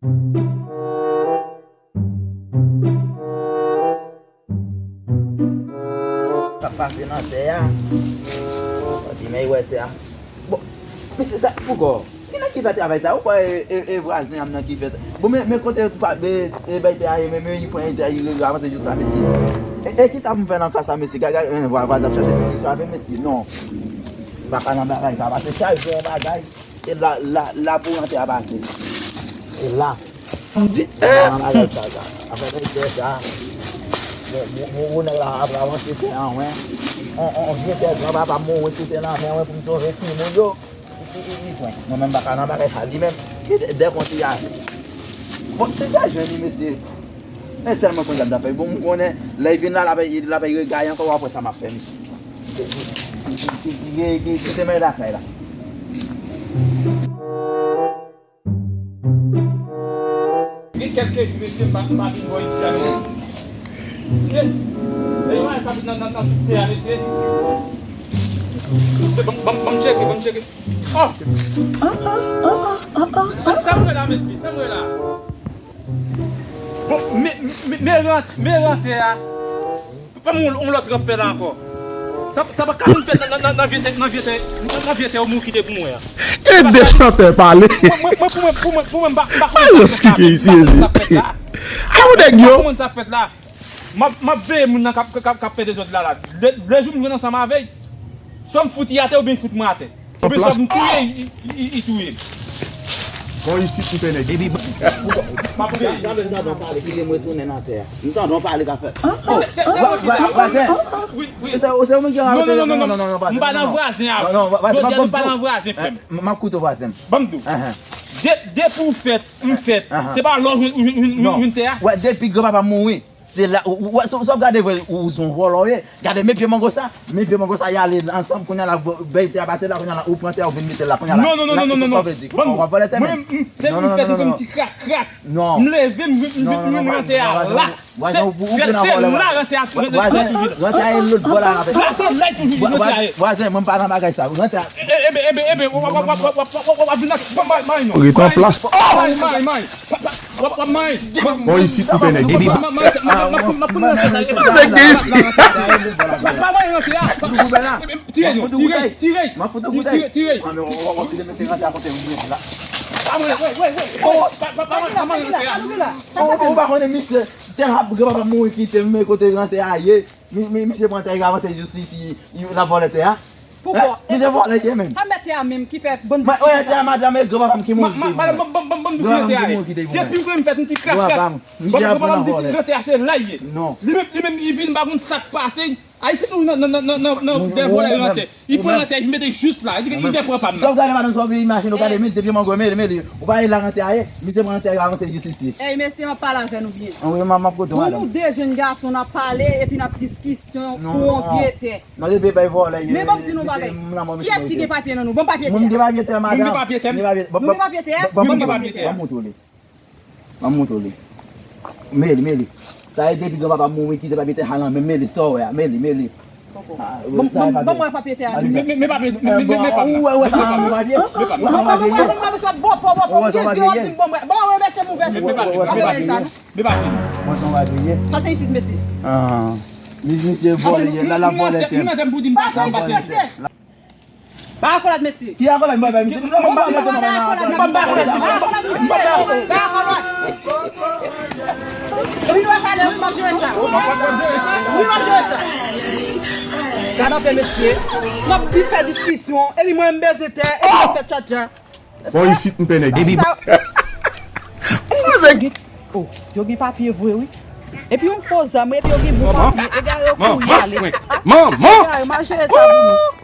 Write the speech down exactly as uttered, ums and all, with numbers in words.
Sa pase nan tè a. Di men wè tè a. Bon, men se sa, poukò? Ki nèg ki fè travay sa? Ou kwè e, e, e vwazen an nan ki fè sa? Bon, men, men kote pa, e, e bay tè a ye, men, men li pran tè a, li avanse jis la, mesye. E, e ki sa pou m fè nan ka sa, mesye? Gade, gade, e, vwa-, vwazen ap chache diskisyon avè m, mesye. Non. M pa ka nan bagay sa, paske chak jou yon bagay. E la, la, la pou rantre a pase. E la. M di, eh! Nan bagay sa, sa. Afè nèg tè sa. Bon, bon, bon, bon, nèg la ap avanse tè an, wen. On, on, on vye tè granpapa mouri koute nan men, wen, pou m sove timoun yo. I, i, i, i, wen. Mwen menm pa ka nan bagay sa, li menm. Ki de, de konti a. Bon, se tè jèn li, mesye. Men sèlman konn sa m t ap fè. Bon, m konnen, lè l vin la, l ap, l ap regaye ankò, w ap wè sa m ap fè, mesye. Ki, ki, ki, ki, ki, ki te men lakay la. Gen kèlke jou, mesye, m pa, m pa vin bò isi a, mesye. Mesye, e yon bagay k ap nan, nan, nan tout tè a, mesye. Mesye, ban m, ban m, ban m tcheke, ban m tcheke. Oh! Sa, sa, sa m wè la, mesye, sa m wè la. Bon, men, men, men rant-, men rantè a. Pa m yon, yon lòt rant fè la ankò. Sa, sa pa ka vin fèt nan, nan, nan, nan vye tè, nan vye tè, nan, nan vye tè ou moun kite pou mwen an. E de chantè pale. Mwen, mwen, mwen, pou mwen, pou mwen, pou mwen, m pa, m pa konprann sa k ap fèt la. A yon nèg yo. M pa konprann sa k ap fèt la. M ap, m ap veye moun nan k ap, k ap, k ap fè dezòd la, la. Lè, lè jou m jwenn ansanm avè l, swa m fout li atè oubyen li fout mwen atè. Oubyen swa m touye, li, li, li touye m. Bon, isit m fè nèg isit. M ap veye. Sa, sa vle m tande w pale, kite m retounen nan tè a. M tande w pale k ap fè. Oh, se, se, se mwen ki ta vwazen. Wi, wi. Se, se ou menm ki ranmase. Non, non, non, non, non, non, non, non, non, non, non, vwazen. Jodi a nou pa nan vwazen, frè m. M ap koute w, vwazen. Ban m di w. De, depi w fèt, m fèt. Se pa lè w jwenn, ou jwenn, ou jwenn, ou jwenn tè a. Wè, depi granpapa m mouri, se la, ou, ou, ou, si w ap gade vre, ou, ou se yon vòlò w ye. Gade, men pye mango sa, men pye mango sa, y ale ansanm, kounye a la, bèl tè a pase la, kounye a la, ou pran tè a, ou vin mete la, kounye a la. Non, non, non, non, non, non. Sa w vle di? Ou konprann tè a? Mwen, m, m, depi m fèt, m fè yon ti krak, krak. Non. M leve, m, m, m, m jwenn tè a la. Wazan, ou, ou vin nan vòlè, wazan. Se, se la rantè a toujou, rantè a toujou. Wazan, rantè a e lòt bò la avèk. La se la toujou, rantè a ye. Wazan, mwen m pa nan bagay sa. Rantè a. Ebe, ebe, ebe, w ap, w ap vin ak, mari, mari, non. Ret an plas. Mari, mari, mari. W ap, w ap mari. Bon, isit m fè nèg isit. Nèg isit. Pa mari rantè a. Tire, non, tire, tire. Tire, tire. Pa mari, wè, wè, wè. Pa, pa, pa mari rantè a. Ou, ou pa konnen misye, tè ap granpapa mouri kite m, men kote rantè a ye. Mi, mi, misye pran tè, li avanse jis isi, li, l ap vòlè tè a. Poukò? Misye vòlè tè menm. Sa mèt tè a menm ki fè bann diskisyon sa. Tè a madanm e granpapa m ki mouri kite m. Madanm, ban, ban, ban, ban m di w kote tè a ye. Depi w wè m fèt, m ti krak, krak. Granpapa m di tè a se la l ye. Non. Li menm, li menm, li vin pa konn sa k pase. Ayisyen toujou nan, nan, nan, nan, nan, nan dèyè vòlè rantè. Li pran rantè, li mete jis la. Li di, li dèyè papa m nan. Sa w gade madanm sa w vin imajine w gade, men depi mango, men, men li. Ou pa wè la rantè a ye, misye pran rantè, li avanse jis isi. Ey, mesye, m ap pale avè nou byen. Wi, m ap koute w, madanm. Nou, nou de jenn gason, n ap pale, epi n ap diskisyon pou yon vye tè. Non, depi bay vòlè ye. Men ban m di nou bagay. Kiyès ki gen papye nan nou? Ban m papye tè a. Mwen m gen papye tè, madanm. Nou gen papye tè? Nou gen papye tè? Ban m montre w li. Ban m montre w li. Men li, men li. Sa e depi granpapa m mouri kite papye tè a nan men m, men li, sa w wè a, men li, men li. Ban m wè papye tè a. Men, men, men papye, men, men, men papye. Ou wè, ou wè sa nan men papye? Ou wè sa papye ye? Ou wè sa papye ye? Ou wè sa papye ye? Men papye. Pase isit, mesye. Ah. Misye vòlè, la, l ap vòlè tè. Pa akolad, mesye. Ki akolad, m pa bay misye. M pa bay akolad, mesye. M pa bay akolad, mesye. Bay akolad. Wi, nou pral pale, wi, m ap jere sa. Wi, m ap jere sa. Gad anpe, mesye. M ap di fè diskisyon, epi mwen m bezwen tè, epi m fè tchatcha. Bon, isit m pè nèg isit. Oh, yo gen papye vre, wi. Epi yon fo zam, epi yo gen bon papye. Ega yo kouri ale. Manman! Ega yo, m al jere sa pou nou.